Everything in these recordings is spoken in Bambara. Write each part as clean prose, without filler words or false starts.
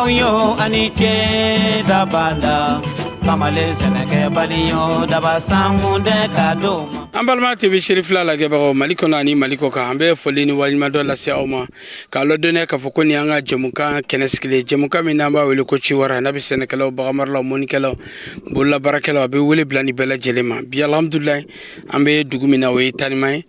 Sɛnɛkɛlaw yo ani ce daba la kamalen sɛnɛkɛbali yo daba sankun dɛ ka don ma. An balima TV Serifila lajɛbagaw Mali kɔnɔ ani Mali kɔ kan, an bɛ foli ni waleɲumandɔn lase aw ma k'a ladɔnniya k'a fɔ ko nin y'an ka jɛmukan kɛnɛ sigilen, jɛmukan min n'an b'a wele ko Ciwara, n'a bɛ sɛnɛkɛlaw, baganmaralaw, mɔnikɛlaw, bololabaarakɛlaw, a bɛ wele bila nin bɛɛ lajɛlen ma. Bi, alhamdulilayi, an bɛ dugu min na, o ye Tanima ye.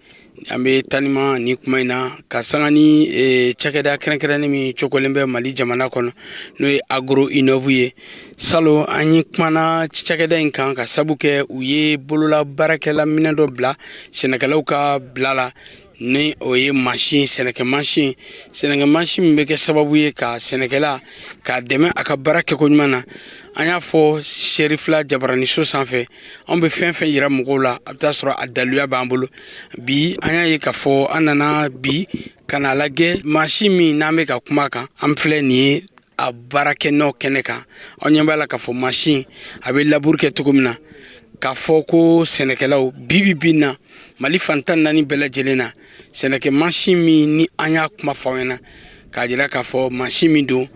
An bɛ Tanima ni kuma in na ka sanga ni cakɛda kɛrɛnkɛrɛnnen min cogolen bɛ Mali jamana kɔnɔ, n'o ye Agro Innov ye. Salon an ye kumana cakɛda in kan ka sabu kɛ u ye bolola baarakɛla minɛn dɔ bila sɛnɛkɛlaw ka bila la, ni o ye mansin, sɛnɛkɛ mansin, sɛnɛkɛ mansin min bɛ kɛ sababu ye ka sɛnɛkɛla k'a dɛmɛ a ka baara kɛko ɲuman na. An y'a fɔ Serifila jabaraniso sanfɛ, anw bɛ fɛn fɛn yira mɔgɔw la, a bɛ taa sɔrɔ a daluya b'an bolo. Bi an y'a ye k'a fɔ an nana bi ka n'a lajɛ mansin min n'an bɛ ka kuma kan. An filɛ nin ye a baarakɛnɔ kɛnɛ kan. Aw ɲɛ b'a la k'a fɔ mansin a bɛ laburu kɛ cogo min na, k'a fɔ ko sɛnɛkɛlaw bi bi na Mali fan 14 bɛɛ lajɛlen na, sɛnɛkɛ mansin min ni an y'a kuma fɔ aw ɲɛna k'a jira k'a fɔ mansin min don,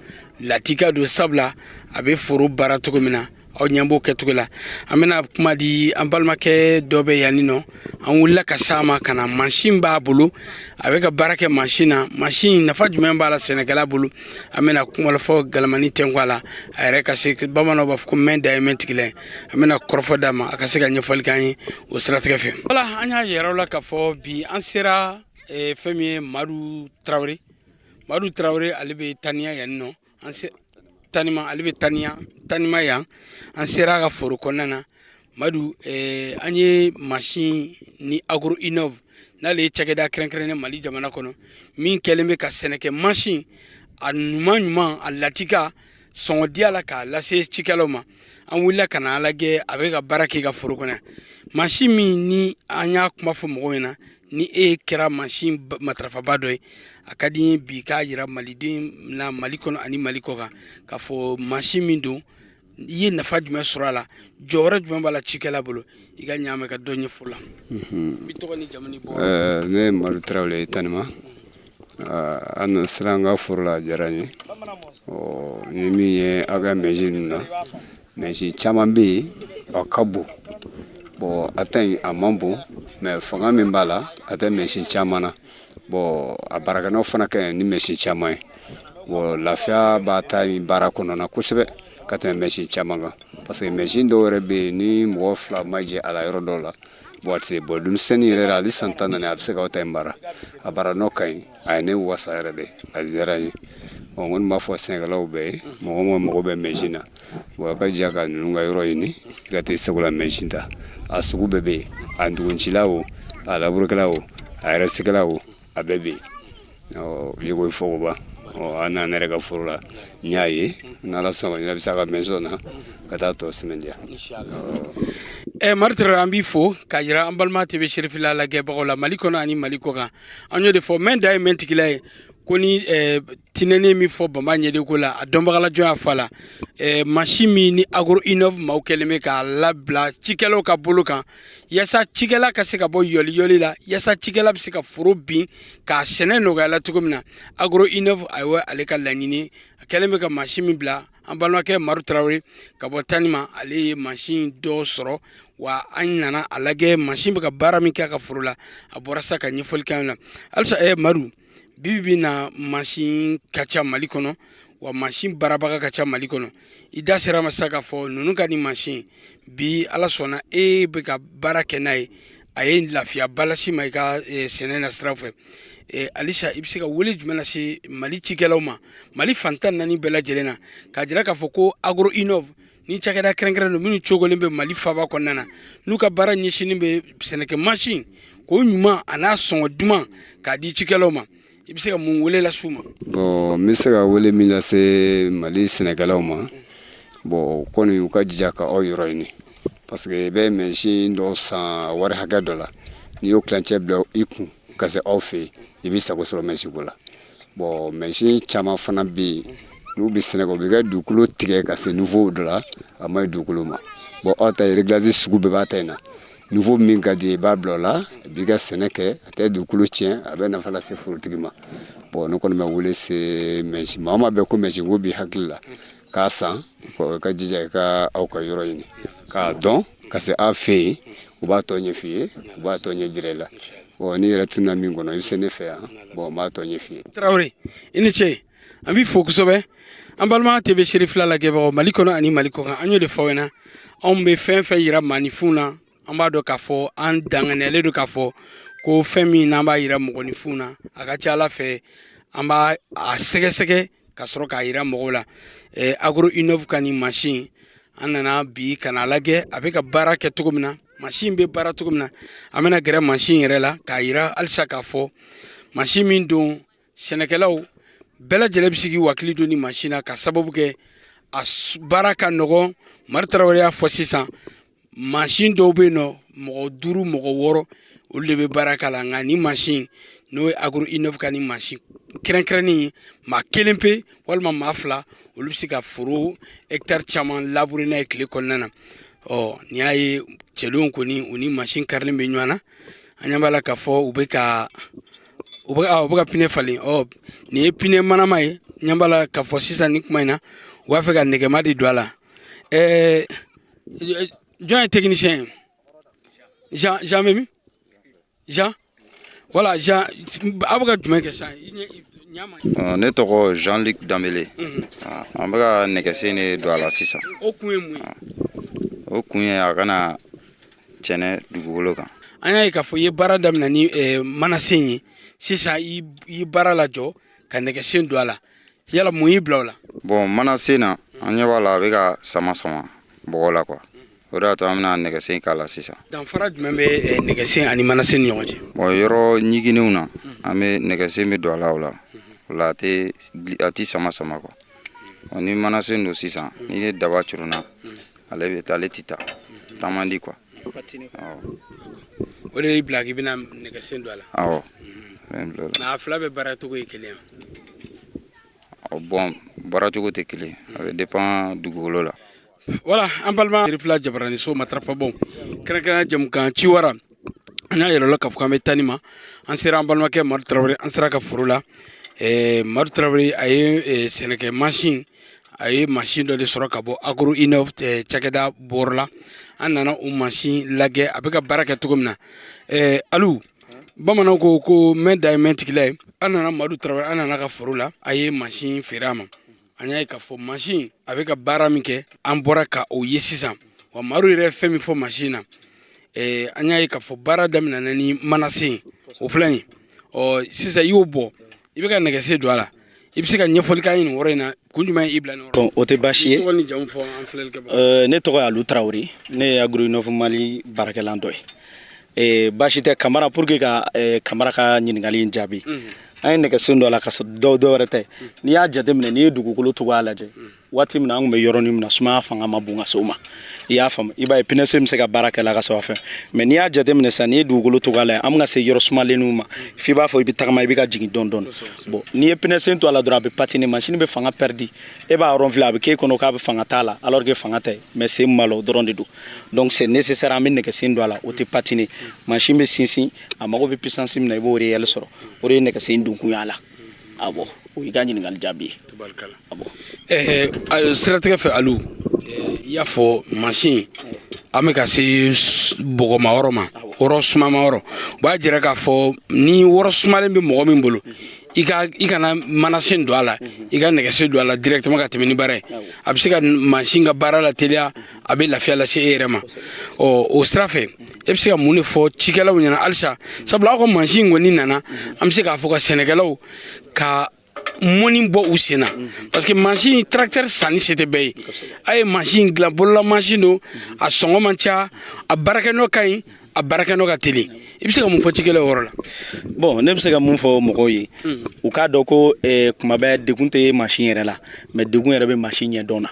latika don, sabula a bɛ foro baara cogo min na, aw ɲɛ b'o kɛcogo la. An bɛna kuma di an balimakɛ dɔ bɛ yan nɔ. An wulila ka s'a ma ka na, mansin b'a bolo, a bɛ ka baara kɛ mansin na. Mansin nafa jumɛn b'a la sɛnɛkɛla bolo? An bɛna kuma fɔ galamani tɛnku a la, a yɛrɛ ka se. Bamananw b'a fɔ ko mɛn da ye mɛn tigila ye. An bɛna kɔrɔfɔ d'a ma, a ka se ka ɲɛfɔli k'an ye o siratigɛ fɛ. Wala an y'a yɛrɛ la k'a fɔ bi an sera fɛn min ye Madu Tarawele. Madu Tarawele, ale bɛ Taniya yan nɔ, an se Tanima, ale bɛ Taniya, Tanima yan. An sera a ka foro kɔnɔna na. Madu, an ye mansin ni Agro Innov, n'ale ye cakɛda kɛrɛnkɛrɛnnen Mali jamana kɔnɔ min kɛlen bɛ ka sɛnɛkɛ mansin a ɲuman ɲuman, a latika sɔngɔ diya la, k'a lase cikɛlaw ma. An wulila ka na lajɛ a bɛ ka baara kɛ ka foro kɔnɔ. Mansin min ni an y'a kuma fɔ mɔgɔw ɲɛna, ni e kɛra mansin matarafaba dɔ ye, a ka di ye bi k'a jira maliden na Mali kɔnɔ ani Mali kɔ kan k'a fɔ mansin min don, i ye nafa jumɛn sɔrɔ a la, jɔyɔrɔ jumɛn b'a la cikɛla bolo? I ka ɲaamɛ ka dɔ ɲɛfɔ la. I tɔgɔ ni jamu ni bɔ? Ne ye Madu Tarawele ye, Tanima. An na sera an ka foro la, a diyara n ye. Ɔ ni min ye aw ka mɛsi ninnu na, mɛsi caman bɛ yen, a ka bon. Bon, a ta in a man bon, mais fanga min b'a la, a tɛ mɛsi caman na. Bon, a baarakɛnɔ fana ka ɲi ni mɛsi caman ye. Bon, lafiya b'a ta in baara kɔnɔna kosɛbɛ ka tɛmɛ mɛsi caman kan, parce que mɛsi dɔw yɛrɛ bɛ yen, ni mɔgɔ fila ma jɛ a la yɔrɔ dɔw la, bon, a tɛ se. Bon, denmisɛnnin yɛrɛ, hali san 14, a bɛ se k'aw ta in baara. A baara nɔ ka ɲi, a ye ne wasa yɛrɛ de, a diyara n ye. Bon, n kɔni b'a fɔ sɛnɛkɛlaw bɛɛ ye, mɔgɔ mɔgɔ mago bɛ mɛsi na, bon, a ka diya ka ninnu ka yɔrɔ ɲini, i ka taa segu la mɛsi ta. A sugu bɛɛ bɛ yen, a duguncila o, a laburukɛla o, a yɛrɛ sigila o, a bɛɛ bɛ yen. Ɔ yeko fogoba, ɔ an nana ne yɛrɛ ka foro la, n y'a ye. N'Ala sɔnna, ɲinɛ bɛ se a ka mɛnso na ka taa tɔ sɛmɛntiya. Madu Tarawele, an b'i fo k'a jira an balima TV Serifila lajɛbagaw la Mali kɔnɔ ani Mali kɔ kan. An y'o de fɔ, mɛn da ye mɛn tigila ye, ko ni tinɛni min fɔ bama ɲɛden ko la, a dɔnbagalajɔ y'a fɔ a la. Mansin min ni Agro Innov maaw kɛlen bɛ k'a labila cikɛlaw ka bolo kan, yaasa cikɛla ka se ka bɔ yɔli yɔli la, yaasa cikɛla bɛ se ka foro bin k'a sɛnɛ nɔgɔya la cogo min na, Agro Innov, ayiwa, ale ka laɲini, a kɛlen bɛ ka mansin min bila. An balimakɛ Madu Tarawele ka bɔ Tanima, ale ye mansin dɔ sɔrɔ, wa an nana a lajɛ mansin bɛ ka baara min kɛ a ka foro la. A bɔra sa ka ɲɛfɔli kɛ an na halisa. Madu, bi bi na mansin ka ca Mali kɔnɔ, wa mansin baarabaga ka ca Mali kɔnɔ. I da sera ma sa k'a fɔ ninnu ka nin mansin bi, Ala sɔnna, e bɛ ka baara kɛ n'a ye, a ye lafiya lase ma i ka sɛnɛ na siraw fɛ. Alisa i bɛ se ka wele jumɛn lase Mali cikɛlaw ma Mali fan 14 bɛɛ lajɛlen na, k'a jira k'a fɔ ko Agro Innov ni cakɛda kɛrɛnkɛrɛn don minnu cogolen bɛ Mali faba kɔnɔna na, n'u ka baara ɲɛsinnen bɛ sɛnɛkɛ mansin k'o ɲuman a n'a sɔngɔ duman k'a di cikɛlaw ma? I bɛ se ka mun wele lase u ma? Bon, n bɛ se ka wele min lase Mali sɛnɛkɛlaw ma, bon, kɔni u ka jija ka aw yɔrɔ ɲini, parce que i bɛ mɛsin dɔ san wari hakɛ dɔ la, n'i y'o tilancɛ bila i kun ka se aw fɛ yen, i bɛ sago sɔrɔ mɛsiko la. Bon, mɛsin caman fana bɛ yen, n'u bɛ sɛnɛ kɛ, u bɛ kɛ dugukolo tigɛ ka se niveau dɔ la, a ma ɲi dugukolo ma. Bon, aw ta ye réglage sugu bɛɛ b'a ta in na. Niveau min ka di i b'a bila o la, i b'i ka sɛnɛ kɛ, a tɛ dugukolo tiɲɛ, a bɛ nafa lase forotigi ma. Bon. Bon, ne kɔni bɛ wele se mɛsi maa o maa bɛ ko mɛsi ko b'i hakili la k'a san, i ka jija i ka aw ka yɔrɔ ɲini k'a dɔn ka se aw fɛ yen. U b'a tɔ ɲɛf'i ye, u b'a tɔ ɲɛ jira i la. Bon, n'i yɛrɛ tunna min kɔnɔ, i bɛ se ne fɛ yan. Bon, n b'a tɔ ɲɛf'i ye. Tarawele, i ni ce, an b'i fo kosɛbɛ. An balima TV Serifila lajɛbagaw Mali kɔnɔ ani Mali kɔkan, an y'o de fɔ aw ɲɛna. Anw bɛ fɛn fɛn yira maaninfinw na, an b'a dɔn k'a fɔ an danganiyalen don k'a fɔ ko fɛn min n'an b'a yira mɔgɔninfinw na, a ka ca Ala fɛ, an b'a a sɛgɛsɛgɛ ka sɔrɔ k'a yira mɔgɔw la. Agro Innov ka nin mansin, an nana bi ka n'a lajɛ a bɛ ka baara kɛ cogo min na, mansin bɛ baara cogo min na. An bɛna gɛrɛ mansin yɛrɛ la k'a yira halisa k'a fɔ mansin min don, sɛnɛkɛlaw bɛɛ lajɛlen bɛ se k'i hakili don nin mansin na, ka sababu kɛ a baara ka nɔgɔn. Mari Tarawele y'a fɔ sisan, mansin dɔw bɛ yen nɔ, mɔgɔ duuru, mɔgɔ wɔɔrɔ, olu de bɛ baara k'a la. Nka nin mansin, n'o ye Agro Innov ka nin mansin kɛrɛnkɛrɛnnen ye, maa kelen pe walima maa fila, olu bɛ se ka foro hectare caman labourer n'a ye tile kɔnɔna na. Ɔ, nin y'a ye, cɛdenw kɔni, u ni mansin karilen bɛ ɲɔgɔn na. An ɲɛ b'a la k'a fɔ u bɛ ka pneu falen. Ɔ, nin ye pneu manama ye. Ɲɛ b'a la k'a fɔ sisan, nin kuma in na, u b'a fɛ ka nɛgɛma de don a la. Jɔn ye technicien ye? Jean, Jean bɛ min? Jean, voilà. Jean, aw bɛ ka jumɛn kɛ sisan? Ne tɔgɔ Jean-Luc Danbele. An bɛ ka nɛgɛsen de don a la sisan. O kun ye mun ye? O kun ye a kana cɛnɛ dugukolo kan. An y'a ye k'a fɔ i ye baara daminɛ ni manasen ye. Sisan i ye baara lajɔ ka nɛgɛsen don a la. Yala mun y'i bila o la? Bon, manasen na, an ɲɛ b'a la, a bɛ ka sama sama bɔgɔ la quoi. O de y'a to an bɛna nɛgɛsen k'a la sisan. Danfara jumɛn bɛ nɛgɛsen ani manasen ni ɲɔgɔn cɛ? Bon, yɔrɔ ɲiginnenw na, an bɛ nɛgɛsen bɛ don a la. O la a tɛ sama sama quoi. Ni manasen don sisan, n'i ye daba curunna, ale bɛ ale tɛ taa taa man di quoi. O de y'i bila k'i bɛna nɛgɛsen don a la? Awɔ. Mais a fila bɛɛ baara cogo ye kelen ye? Bon, baara cogo tɛ kelen, a bɛ dépend dugukolo la. Voilà, an balima Serifila Jabaraniso matarafabɔ, kɛrɛnkɛrɛnnenya jamukan Ciwara, an y'a yɛrɛ la k'a fɔ k'an bɛ taa ma. An sera an balimakɛ Madu Tarawele, an sera ka foro la. Madu Tarawele, a ye sɛnɛkɛ mansin, a ye mansin dɔ de sɔrɔ ka bɔ Agro Innov cakɛda bɔrɔ la. An nana o mansin lajɛ, a bɛ ka baara kɛ cogo min na. Alu, bamananw ko ko mɛn da ye mɛn tigila ye. An nana Madu Tarawele, an nana ka foro la, a ye mansin feere a ma. An y'a ye k'a fɔ mansin a bɛ ka baara min kɛ, an bɔra ka o ye sisan. Wa Madu yɛrɛ ye fɛn min fɔ mansin na, an y'a ye k'a fɔ baara daminɛna ni manasen, o filɛ nin. Ɔ, sisan i y'o bɔ, i bɛ ka nɛgɛsen don a la. I bɛ se ka ɲɛfɔli k'an ye nin yɔrɔ in na, kun jumɛn y'i bila nin yɔrɔ? Bon, o tɛ baasi ye. I tɔgɔ ni jamu fɔ an filɛlikɛbagaw. Ne tɔgɔ ye Alu Tarawele, ne ye Agro Innov Mali baarakɛlan dɔ ye. Baasi tɛ Kamara, pour que ka Kamara ka ɲininkali in jaabi, an ye nɛgɛsen dɔ la ka sɔrɔ dɔ wɛrɛ tɛ. N'i y'a jateminɛ, n'i ye dugukolo cogoya lajɛ, waati min na an tun bɛ yɔrɔnin min na, sumaya fanga ma bon ka se o ma, i y'a faamu, i b'a ye pneu sen bɛ se ka baara kɛ la ka sɔrɔ a fɛn. Mais n'i y'a jateminɛ sisan, n'i ye dugukolo cogoya lajɛ, an bɛ ka se yɔrɔ sumalenninw ma, f'i b'a fɔ i bɛ tagama, i bɛ ka jigin dɔɔni dɔɔni. Bon, n'i ye pneu sen to a la dɔrɔn, a bɛ patiner, machine bɛ fanga perdu. E b'a ronfler, a bɛ k'e kɔnɔ k'a bɛ fanga t'a la, alors que fanga tɛ, mais sen min b'a la, o dɔrɔn de don. Donc c'est nécessaire, an bɛ nɛgɛsen don a la, o tɛ patiner, machine bɛ sinsin, a mago bɛ puissance min na, i b'o réel sɔrɔ. O de ye nɛgɛsen donkun y'a la. Awɔ, o y'i ka ɲininkali jaabi ye. Awɔ. Siratigɛ fɛ, Alu, i y'a fɔ mansin, an bɛ ka se bɔgɔma yɔrɔ ma, yɔrɔ sumama yɔrɔ. O b'a jira k'a fɔ ni yɔrɔ sumalen bɛ mɔgɔ min bolo, i ka i kana manasen don a la, i ka nɛgɛsen don a la directement ka tɛmɛ ni baara ye. A bɛ se ka mansin ka baara la teliya, a bɛ lafiya lase e yɛrɛ ma. Ɔ, o sira fɛ, e bɛ se ka mun de fɔ cikɛlaw ɲɛna halisa? Sabula aw ka mansin kɔni nana, an bɛ se k'a fɔ ka sɛnɛkɛlaw ka mɔni bɔ u sen na, parce que mansin tracteur sanni se tɛ bɛɛ ye. A ye mansin dilan, bolola mansin don, a sɔngɔ man ca, a baarakɛnɔ ka ɲi, a baarakɛnɔ ka teli. I bɛ se ka mun fɔ cikɛlaw yɔrɔ la? Bon, ne bɛ se ka mun fɔ mɔgɔw ye, u k'a dɔn ko kuma bɛɛ degun tɛ mansin yɛrɛ la, mais degun yɛrɛ bɛ mansin ɲɛdɔn na.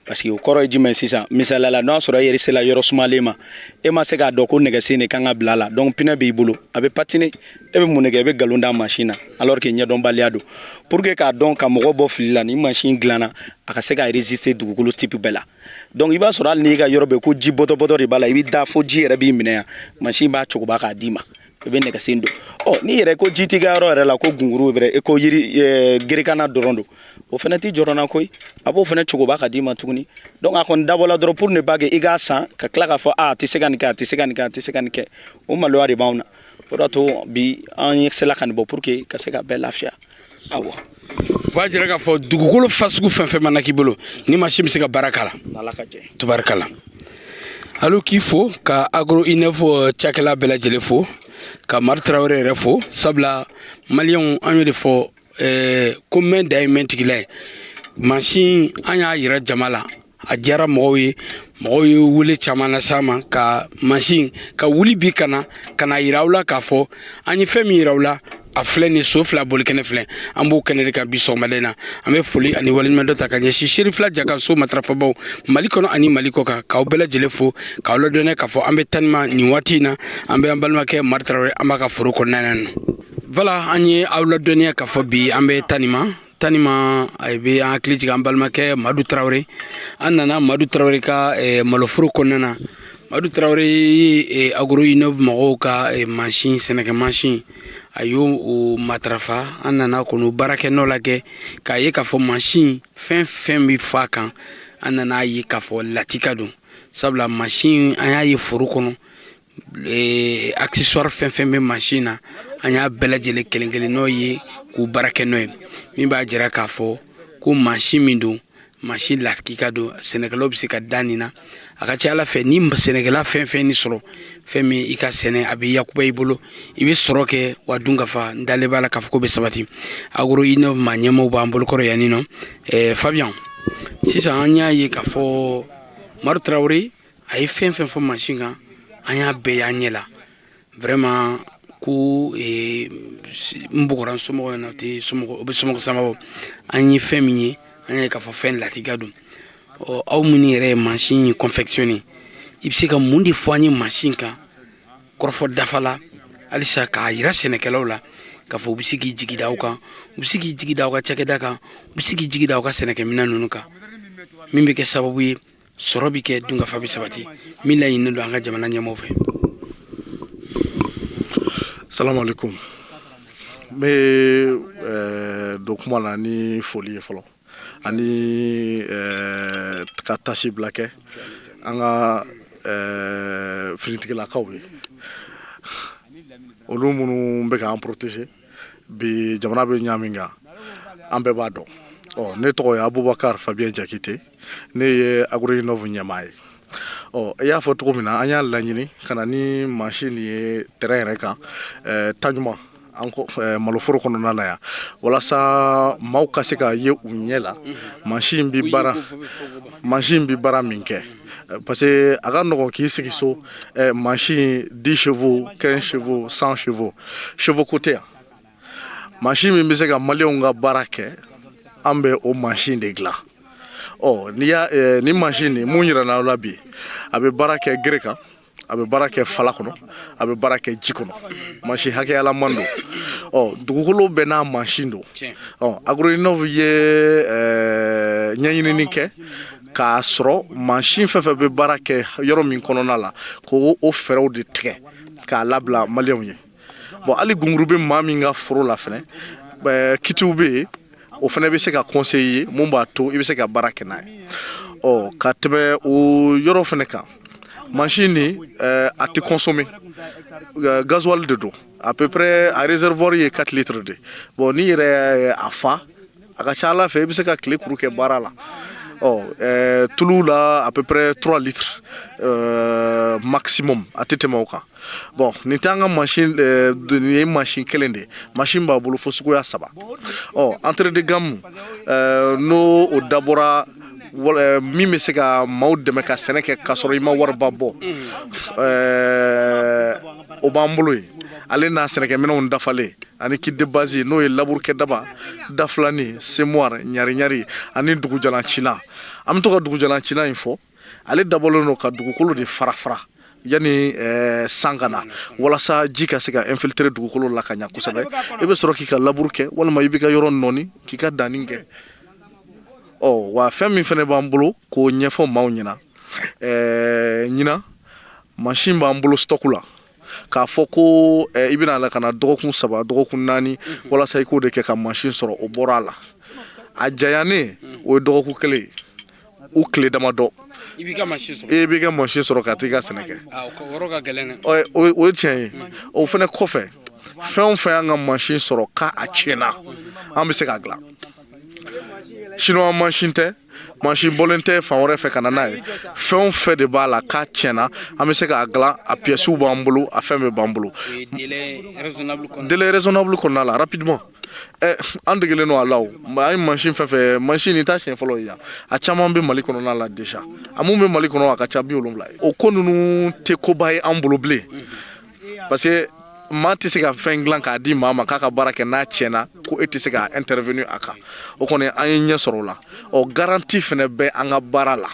Parce que o kɔrɔ ye jumɛn? Sisan, misaliya la, n'o y'a sɔrɔ e yɛrɛ sela yɔrɔ sumalen ma, e ma se k'a dɔn ko nɛgɛsen de kan ka bila a la, donc pneu b'i bolo, a bɛ patiner, e bɛ mun de kɛ? I bɛ nkalon da mansin na, alors que ɲɛdɔnbaliya don. Pour que k'a dɔn ka mɔgɔ bɔ fili la, ni mansin dilanna a ka se ka résister dugukolo type bɛɛ la. Donc i b'a sɔrɔ hali n'i ka yɔrɔ bɛ ko ji bɔtɔ bɔtɔ de b'a la, i bɛ da fo ji yɛrɛ b'i minɛ yan, mansin b'a cogoba k'a d'i ma. I bɛ nɛgɛsen don. Ɔ, n'i yɛrɛ ko ji t'i ka yɔrɔ yɛrɛ la, ko gunguru bɛ, ko yiri gerekana dɔrɔn don, o fana t'i jɔrɔna koyi. A b'o fana cogoba ka d'i ma tuguni. Donc a kɔni dabɔla dɔrɔn pour ne pas que i k'a san ka tila k'a fɔ a tɛ se ka nin kɛ, a tɛ se ka nin kɛ, a tɛ se ka nin kɛ. O maloya de b'anw na. O de y'a to bi an ye sela ka nin bɔ pour que ka se ka bɛɛ lafiya. Awɔ. O b'a jira k'a fɔ dugukolo fasugu fɛn fɛn mana k'i bolo, ni mansin bɛ se ka baara k'a la. N'Ala ka jɛ. Tubarikala, alu k'i fo ka Agro Innov cakɛla bɛɛ lajɛlen fo, ka Mari Tarawele yɛrɛ fo, sabula maliyɛnw, an y'o de fɔ ko mɛn da ye mɛn tigila ye. Mansin, an y'a yira jama la, a diyara mɔgɔw ye. Mɔgɔw ye wele caman las'an ma ka mansin ka wuli bi ka na ka na yira aw la k'a fɔ an ye fɛn min yira aw la, a filɛ nin so fila boli kɛnɛ filɛ. An b'o kɛnɛ de kan bi sɔgɔmada in na. An bɛ foli ani waleɲuman dɔ ta ka ɲɛsin Serifila Jaka so matarafabaw Mali kɔnɔ ani Mali kɔ kan, k'aw bɛɛ lajɛlen fo, k'aw ladɔnniya k'a fɔ an bɛ Tanima nin waati in na. An bɛ an balimakɛ Mari Tarawele, an b'a ka foro kɔnɔna na. Voilà, an ye aw ladɔnniya k'a fɔ bi an bɛ Tanima. Tanima, a bɛ an hakili jigin an balimakɛ Madu Tarawele. An nana Madu Tarawele ka maloforo kɔnɔna na. Madu Tarawele ye Agro Innov mɔgɔw ka mansin, sɛnɛkɛ mansin, a y'o o matarafa. An nana k'o baarakɛ nɔ lajɛ k'a ye k'a fɔ mansin fɛn fɛn bɛ fɔ a kan, an nana ye k'a fɔ latika don, sabula mansin, an y'a ye foro kɔnɔ, accessoire fɛn fɛn bɛ mansin na, an y'a bɛɛ lajɛlen kelen kelen n'o ye k'u baara kɛ n'o ye, min b'a jira k'a fɔ ko mansin min don, mansin lakika don. Sɛnɛkɛlaw bɛ se ka da nin na. A ka ca Ala fɛ, ni sɛnɛkɛla fɛn fɛn ni sɔrɔ fɛn min i ka sɛnɛ, a bɛ yakuba i bolo, i bɛ sɔrɔ kɛ wa dun ka fa. N dalen b'a la k'a fɔ ko bɛ sabati. Agro Innov maa ɲɛmaaw b'an bolokɔrɔ yan nɔ. Fabian, sisan an y'a ye k'a fɔ Madu Tarawele a ye fɛn fɛn fɔ mansin kan, an y'a bɛɛ y'an ɲɛ la. Vraiment, ko n bugɔra n somɔgɔw ɲɛna, o tɛ somɔgɔ, o bɛ somɔgɔ sama bɔ. An ye fɛn min ye, an y'a ye k'a fɔ fɛn latika don. Ɔ, aw minnu yɛrɛ ye mansin in confectionné, i bɛ se ka mun de fɔ an ye mansin kan, kɔrɔfɔ dafa la, halisa k'a yira sɛnɛkɛlaw la k'a fɔ u bɛ se k'i jigi da aw kan, u bɛ se k'i jigi da aw ka cakɛda kan, u bɛ se k'i jigi da aw ka sɛnɛkɛminɛn ninnu kan, min bɛ kɛ sababu ye sɔrɔ bɛ kɛ, dunkafa bɛ sabati, min laɲininen don an ka jamana ɲɛmaaw fɛ? Salamu alaikum. N bɛ don kuma la ni foli ye fɔlɔ, ani ka tasibila kɛ an ka finitigilakaw ye, olu minnu bɛ k'an protéger bi. Jamana bɛ ɲa min kan, an bɛɛ b'a dɔn. Ɔ, ne tɔgɔ ye Abubakar Fabien Jakite, ne ye Agro Innov ɲɛmaa ye. Ɔ, i y'a fɔ cogo min na, an y'a laɲini ka na ni mansin nin ye terrain yɛrɛ kan Taɲuma, an ko maloforo kɔnɔna na yan, walasa maaw ka se ka ye u ɲɛ la mansin bɛ baara min kɛ, parce que a ka nɔgɔn k'i sigi so, mansin 10 chevaux, 15 chevaux, 100 chevaux, chevaux ko tɛ yan. Mansin min bɛ se ka maliyɛnw ka baara kɛ, an bɛ o mansin de dilan. Ɔ, n'i y'a ni mansin nin mun yirana aw la bi, a bɛ baara kɛ gere kan, a bɛ baara kɛ fala kɔnɔ, a bɛ baara kɛ ji kɔnɔ. Mansin hakɛyalaman don. Ɔ, dugukolo bɛɛ n'a mansin don. Ɔ, Agro Innov ye ɲɛɲinini kɛ k'a sɔrɔ mansin fɛn fɛn bɛ baara kɛ yɔrɔ min kɔnɔna la, k'o o fɛɛrɛw de tigɛ k'a labila maliyɛnw ye. Bon, hali gunguru bɛ maa min ka foro la fɛnɛ, kitiw bɛ yen, o fɛnɛ bɛ se ka conseiller mun b'a to i bɛ se ka baara kɛ n'a ye. Ɔ, ka tɛmɛ o yɔrɔ fɛnɛ kan, mansin nin a tɛ consommer, gasoil de don. À peu près a réservoir ye 4 litres de. Bon, n'i yɛrɛ ye a fa, a ka ca Ala fɛ, i bɛ se ka tile kuru kɛ baara la. Ɔ, tulu la, à peu près 3 litres maximum, a tɛ tɛmɛ o kan. Bon, nin tɛ an ka mansin, nin ye mansin kelen de ye. Mansin b'a bolo fo suguya saba. Ɔ, entrée de gamme, n'o o dabɔra min bɛ se ka maaw dɛmɛ ka sɛnɛ kɛ k'a sɔrɔ i ma wariba bɔ, o b'an bolo yen, ale n'a sɛnɛkɛminɛnw dafalen ani kit de base, n'o ye labour daba, dafilani, semoir, ɲari-ɲari ani dugujalan cilan. An bɛ to ka dugujalan cilan in fɔ, ale dabɔlen don ka dugukolo de fara fara yanni san ka na, walasa ji ka se ka infiltrer dugukolo la ka ɲa kosɛbɛ. I bɛ sɔrɔ k'i ka labour kɛ, walima i b'i ka yɔrɔ nɔni k'i ka danni kɛ. Ɔ, wa fɛn min fɛnɛ b'an bolo k'o ɲɛfɔ maaw ɲɛna, ɲinan mansin b'an bolo stock la. K'a fɔ ko i bɛna la ka na dɔgɔkun 3, dɔgɔkun 4 walasa i k'o de kɛ ka mansin sɔrɔ, o bɔra a la. A jayanen, o ye dɔgɔkun 1 ye, u tile damadɔ, i b'i ka mansin sɔrɔ. E b'i ka mansin sɔrɔ ka t'i ka sɛnɛ kɛ. O yɔrɔ ka gɛlɛn dɛ. O ye tiɲɛ ye. O fana kɔfɛ, fɛn o fɛn y'an ka mansin sɔrɔ k'a a tiɲɛna, an bɛ se k'a dilan. Chinois mansin tɛ, mansin bɔlen tɛ fan wɛrɛ fɛ ka na n'a ye. Fɛn o fɛn de b'a la k'a tiɲɛna, an bɛ se k'a dilan. A pièces b'an bolo, a fɛn bɛɛ b'an bolo. Délai raisonnable kɔnɔ. Délai raisonnable kɔnɔna la, rapidement. An degelen don a la. O an ye mansin fɛn fɛn, mansin nin t'a siɲɛ fɔlɔ ye yan. A caman bɛ Mali kɔnɔna la déjà. A mun bɛ Mali kɔnɔ, a ka ca 70 ye. O ko ninnu tɛ koba ye an bolo bilen, parce que maa tɛ se ka fɛn dilan k'a di maa ma k'a ka baara kɛ, n'a tiɲɛna ko e tɛ se ka intervenir a kan. O kɔni, an ye ɲɛ sɔrɔ o la. Ɔ, garantie fɛnɛ bɛ an ka baara la.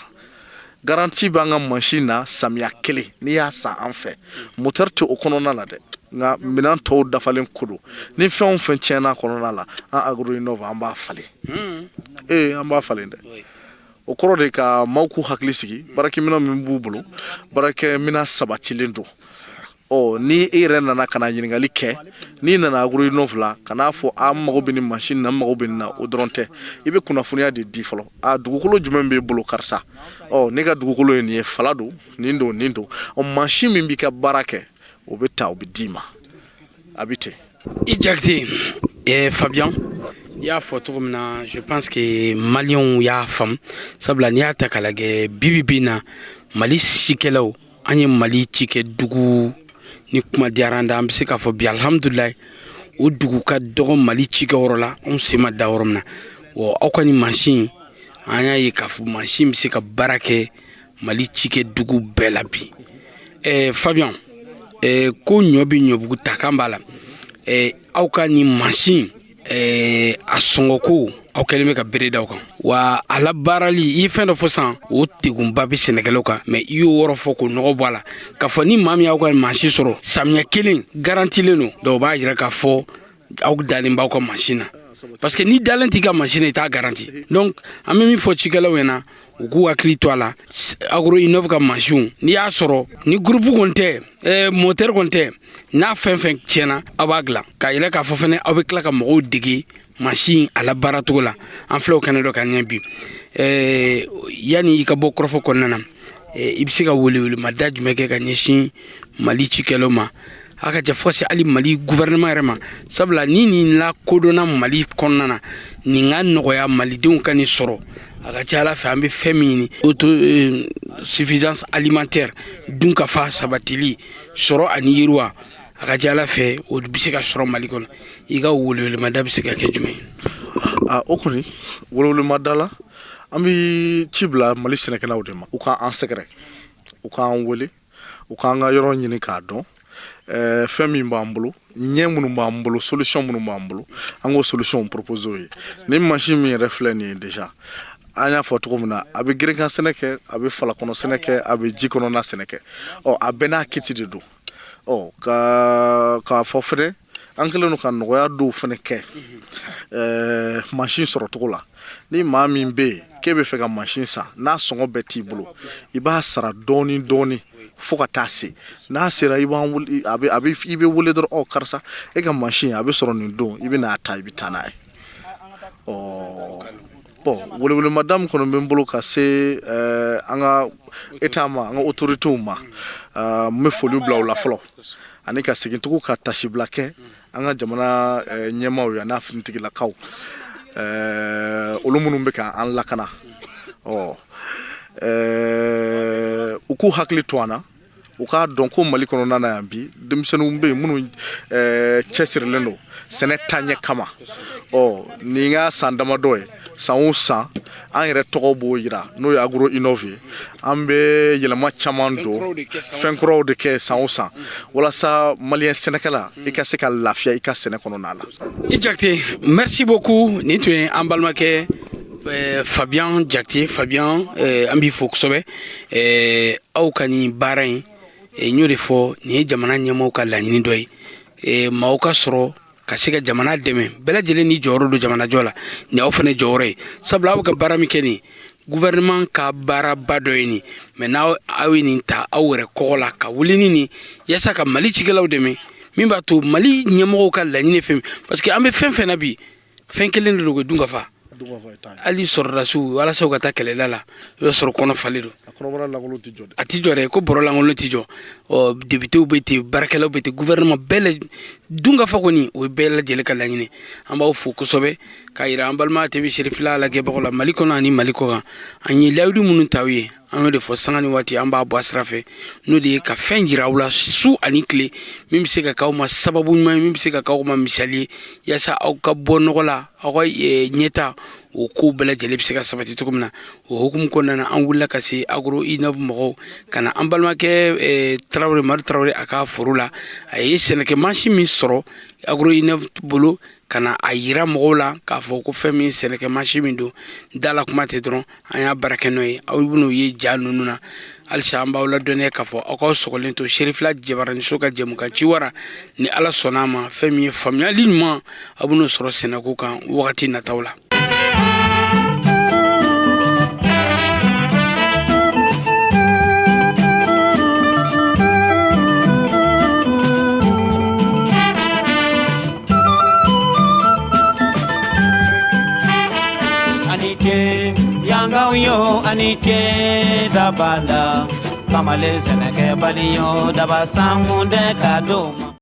Garantie b'an ka mansin na samiya 1. N'i y'a san an fɛ, moteur tɛ o kɔnɔna la dɛ, nka minɛn tɔw dafalen ko don. Ni fɛn o fɛn tiɲɛna kɔnɔna la, an Agro Innov, an b'a falen. Ee, an b'a falen dɛ. O kɔrɔ de ka maaw k'u hakili sigi, baarakɛminɛn min b'u bolo, baarakɛminɛn sabatilen don. Ɔ, ni e yɛrɛ nana ka na ɲininkali kɛ, n'i nana Agro Innov la, ka n'a fɔ an mago bɛ nin mansin na, an mago bɛ nin na, o dɔrɔn tɛ. I bɛ kunnafoniya de di fɔlɔ. A dugukolo jumɛn b'e bolo, karisa? Ɔ, ne ka dugukolo ye nin ye, fala don, nin don, nin don. Ɔ, mansin min b'i ka baara kɛ, o bɛ ta, o bɛ d'i ma, a bɛ ten. I Jakite, Fabien, i y'a fɔ cogo min na, je pense que maliyɛnw y'a faamu, sabula n'i y'a ta k'a lajɛ, bi bi in na, Mali cikɛlaw, an ye Mali cikɛ dugu ni kuma diyara an da, an bɛ se k'a fɔ bi, alihamudulilayi, o dugu ka dɔgɔ Mali cikɛyɔrɔ la, anw sen ma da yɔrɔ min na. Wa aw ka nin mansin, an y'a ye k'a fɔ mansin bɛ se ka baara kɛ Mali cikɛ dugu bɛɛ la bi. Fabien, ko ɲɔ bɛ ɲɔbugu ta kan b'a la. Aw ka nin mansin, a sɔngɔko, aw kɛlen bɛ ka bere da aw kan wa a labaarali, i ye fɛn dɔ fɔ sisan, o degunba bɛ sɛnɛkɛlaw kan, mais i y'o yɔrɔ fɔ k'o nɔgɔ bɔ a la, k'a fɔ ni maa min y'aw ka mansin sɔrɔ, samiya 1 garantilen don. Donc o b'a yira k'a fɔ aw dalen b'aw ka mansin na, parce que n'i dalen t'i ka mansin na, i t'a garanti. Donc an bɛ min fɔ cikɛlaw ɲɛna, u k'u hakili to a la, Agro Innov ka mansinw, n'i y'a sɔrɔ ni groupe kɔni tɛ, moteur kɔni tɛ, n'a fɛn fɛn tiɲɛna, aw b'a dilan. K'a yɛrɛ k'a fɔ fɛnɛ, aw bɛ tila ka mɔgɔw dege mansin a labaara cogo la. An filɛ o kɛnɛ dɔ kan ɲɛ bi. Yanni i ka bɔ kɔrɔfɔ kɔnɔna na, i bɛ se ka welewelemada jumɛn kɛ ka ɲɛsin Mali cikɛlaw ma, a ka ja fo ka se hali Mali gouvernement yɛrɛ ma? Sabula ni nin lakodɔnna Mali kɔnɔna na, nin ka nɔgɔya malidenw ka nin sɔrɔ, a ka ca Ala fɛ, an bɛ fɛn min ɲini, auto suffisance alimentaire, dun ka fa sabatili, sɔrɔ ani yiriwa, a ka ca Ala fɛ, o bɛ se ka sɔrɔ Mali kɔnɔ. I ka welewelemada bɛ se ka kɛ jumɛn ye? A, o kɔni, welewelemada la, an bɛ ci bila Mali sɛnɛkɛlaw de ma, u k'an sɛgɛrɛ, u k'an wele, u k'an ka yɔrɔ ɲini k'a dɔn, fɛn min b'an bolo, ɲɛ minnu b'an bolo, solution minnu b'an bolo, an k'o solution proposer o ye. Ni mansin min yɛrɛ filɛ nin ye déjà, an y'a fɔ cogo min na, a bɛ gerenkan sɛnɛ kɛ, a bɛ falakɔnɔ sɛnɛ kɛ, a bɛ ji kɔnɔna sɛnɛ kɛ. Ɔ, a bɛɛ n'a kiti de don. Ɔ, ka k'a fɔ fɛnɛ, an kɛlen don ka nɔgɔya dɔw fɛnɛ kɛ mansin sɔrɔ cogo la. Ni maa min bɛ yen k'e bɛ fɛ ka mansin san, n'a sɔngɔ bɛɛ t'i bolo, i b'a sara dɔɔni dɔɔni fo ka taa se n'a sera, i b'an wele, a bɛ i bɛ wele dɔrɔn: ɔ, karisa, e ka mansin a bɛ sɔrɔ nin don, i bɛ n'a ta, i bɛ taa n'a ye. Ɔ bon, welewelemada min kɔni bɛ n bolo ka se an ka état ma, an ka autorités ma, n bɛ foli bila u la fɔlɔ, ani ka segin tugun ka tasibila kɛ an ka jamana ɲɛmaaw ye, a n'a finitigilakaw, olu minnu bɛ ka an lakana. Ɔ, u k'u hakili to an na, u k'a dɔn ko Mali kɔnɔna na yan bi, denmisɛnninw bɛ yen minnu cɛsirilen don sɛnɛ taaɲɛ kama. Ɔ, nin ka san damadɔ ye, san o san, an yɛrɛ tɔgɔ b'o yira, n'o ye Agro Innov ye. An bɛ yɛlɛma caman don, fɛn kuraw de kɛ san o san, walasa maliyɛn sɛnɛkɛla, i ka se ka lafiya i ka sɛnɛ kɔnɔna la. I Jakite, merci beaucoup. Nin tun ye an balimakɛ Fabien Jakite. Fabien, an b'i fo kosɛbɛ. Aw ka nin baara in, n y'o de fɔ, nin ye jamana ɲɛmaaw ka laɲini dɔ ye, maaw ka sɔrɔ ka se ka jamana dɛmɛ. Bɛɛ lajɛlen ni jɔyɔrɔ don jamanajɔ la, nin y'aw fana jɔyɔrɔ ye, sabula aw bɛ ka baara min kɛ nin Gouvernement ka baaraba dɔ ye nin, mais n'aw aw ye nin ta aw yɛrɛ kɔgɔ la ka wuli ni nin yaasa ka Mali cikɛlaw dɛmɛ, min b'a to Mali ɲɛmɔgɔw ka laɲini fɛn, parce que an bɛ fɛn fɛn na bi, fɛn kelen de don, ko dunkafa. Hali sɔrɔdasiw, walasa u ka taa kɛlɛda la, i b'a sɔrɔ kɔnɔ falen don. A ti jɔ dɛ, ko bɔrɔ lankolon ti jɔ. Ɔ députéw bɛ ten, baarakɛlaw bɛ ten, gouvernement bɛɛ la, dunkafa kɔni, o ye bɛɛ lajɛlen ka laɲini. An b'aw fo kosɛbɛ k'a yira an balima TV Serifila lajɛbagaw la, Mali kɔnɔ ani Mali kɔ kan. An ye layidu minnu ta aw ye, an y'o de fɔ, sanga ni waati an b'a bɔ a sira fɛ, n'o de ye ka fɛn jira aw la su ani tile, min bɛ se ka k'aw ma sababu ɲuman ye, min bɛ se ka k'aw ma misali ye, yaasa aw ka bɔ nɔgɔ la, aw ka ɲɛta o kow bɛɛ lajɛlen bɛ se ka sabati cogo min na. O hukumu kɔnɔna na, an wulila ka se Agro Innov mɔgɔw ka na an balimakɛ Tarawele, Madu Tarawele, a ka foro la. A ye sɛnɛkɛ mansin min sɔrɔ Agro Innov bolo, ka na a yira mɔgɔw la k'a fɔ ko fɛn min sɛnɛkɛ mansin min don, da la kuma tɛ dɔrɔn, an y'a baara kɛ n'o ye. Aw bɛn'o ye ja ninnu na. Halisa an b'aw ladɔnniya k'a fɔ aw k'aw sɔgɔlen to Serifila Jabaraniso ka jɛmukan Ciwara. Ni Ala sɔnna a ma, fɛn min ye faamuyali ɲuman, aw bɛn'o sɔrɔ sɛnɛko kan wagati nataw la. Yangaw yo ani ce dabala, kamalen sɛnɛkɛbali yo, daba sankun dɛ ka d'o ma.